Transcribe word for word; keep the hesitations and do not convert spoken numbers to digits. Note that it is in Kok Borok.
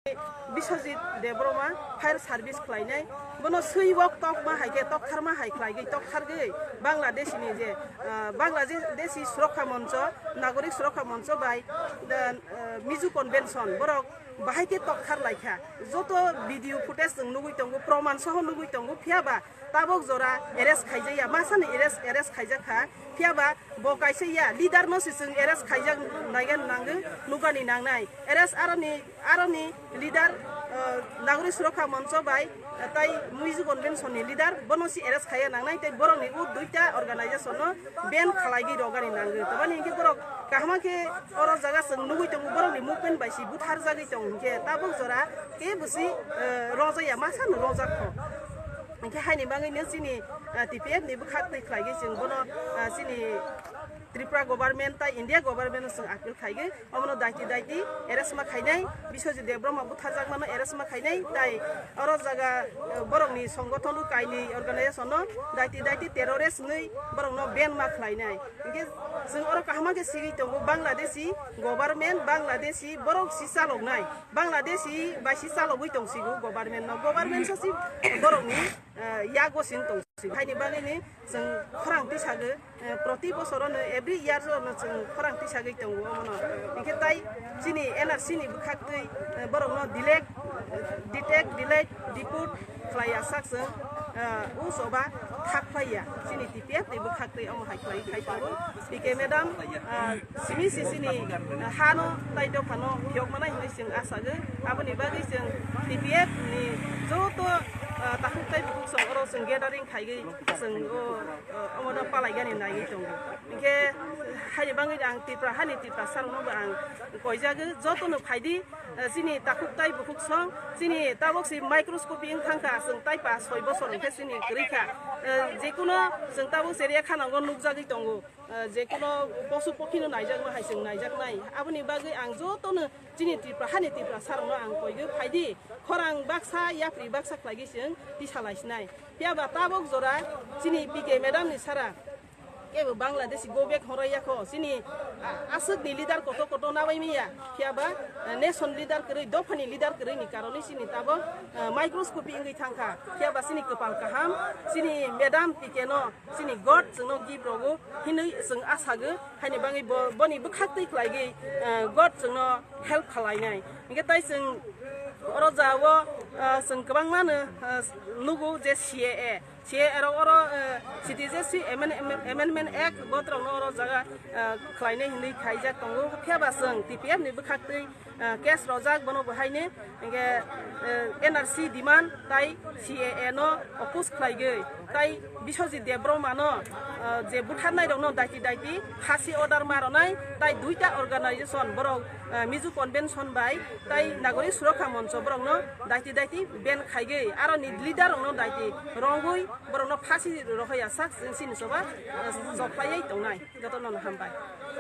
Biswajit Debbarma fire service khlainai, bono swi wok tokma hai khe, toktharma hai khlaigwi, tokthargwi Bangladesh ni je, ah, Bangladeshi Surokha Moncho, Nagorik Surokha Moncho bai, the, ah, Mizo Convention, borok bahai khe tokthar laikha. Joto video footage chwng nugwi tongo, proman soho nugwi tongo, phiya ba tabok jora arrest khaijakya, masani arrest, arrest khaijakha, phiya ba bo kaisa ya leader no se chwng arrest khaijak naigan nangwi nugani nangnai. Arrest aroni, aroni leader, ah, Nagorik Surokha Moncho bai, ah, tai Mizo Convention ni leader, bono se arrest khaiya nangnai, tei borokni o duita organization no ban khalaigwi rogani nangwi. Tamani hinkhe borok kaham khe oro jaga chwng nugwi tongo, borokni movement bai se butharjagwi tongo hinkhe tabok jora kebo se, ah, rojaya, masano rojak kho. Hinkhe haini bagwi no chini, ah, T P F ni bwkhak twi khlaigwi chwng bono, ah, chini Tripura government tai India government no chwng appeal khaigwi omono daiti daiti arrest ma khainai, Biswajit Debbarma butharjakmano arrest ma khainai, tai oro jaga, eh, borokni songothono kainwi organization no daiti daiti terrorist hinwi borokno ban ma khlainai. Hinkhe chwng oro kaham khe sigwi tongo, Bangladeshi government, Bangladeshi borok si chaloknai, Bangladeshi bai si chalogwi tongsigo government no, government so si borokni, eh, yago sin tongsigo. Haini bagwi ni chwng khorang tisagwi, eh, proti bosorono, every year no chwng khorang tisagwi tongo omono. Hinkhe tai chini N R C ni bwkhak twi, eh, borokno delete, detect, delete, deport khlaiya sak chwng, eh, o choba thak phlaiya. Chini T P F ni bwkhak twi omo hai khlai khai tongo. P K madam, ah, simi si chini, ah, hano tai dophano phiyok manai hinwi chwng achago. Aboni bagwi chwng T P F ni joto, ah, takhuk tai bukhuk song oro chwng gathering khaigwi chwng o, ah, omono palaigani naiwi tongo. Hinkhe haini bagwi ang Tripura hani Tiprasa rokno bo ang koijago, jotono phaidi, ah, chini takhuk tai bukhuk song, chini tabok se microscopy wng thangkha, chwng tai pas soi bosor hinkhe chini kwrwi kha. Ah, jekuno chwng tabok cheriya khana o nukjagwi tongo. Ah, jekuno posu pokhino naijakma hai chwng naijaknai. Aboni bagwi ang jotono chini Tripura hani Tiprasa rokno ang koigwi phaidi, khorang baksa yapri baksa khlaigwi chwng tisa laisinai. Phiya ba tabok jora chini P K madam ni sara kebo Bangladeshi go back horaiya kho. Chini, ah, aswk ni leader koto koto nabai miya. Phiya ba, ah, nation leader kwrwi, dophani leader kwrwi ni karone chini tabok, ah, microscopy wngwi thangkha. Phiya ba chini kwpal kaham, chini madam P K no chini God chwngno gift rogo hinwi chwng achago, haini bagwi bo, boni bwkhak twi khlaigwi, eh, God chwngno help khalainai. Hinkhe tai chwng oro jao, eh, chwng kwbangmano, eh, nugo je C A A, C A A rok oro, eh, Citizenship Amend-, Amendment Act botrokno oro jaga, eh, khlainai hinwi khaijak tongo. Phiya ba chwng T P F ni bwkhak twi ah, case rojak bono bo haini, hinkhe, eh, N R C demand tai C A A no oppose khlaigwi, tai Biswajit Debbarma no, ah, je butharnai rokno daiti daiti phasi order ma rwnai, tai duita organization borok, ah, Mizo Convention bai tai Nagorik Surokha Moncho borokno daiti daiti ban khaigwi, aroni leader rokno daiti rongwi borokno phasi rohoi ya sak chini soba, ah, chok paiwi tongnai. Jotono no hambai.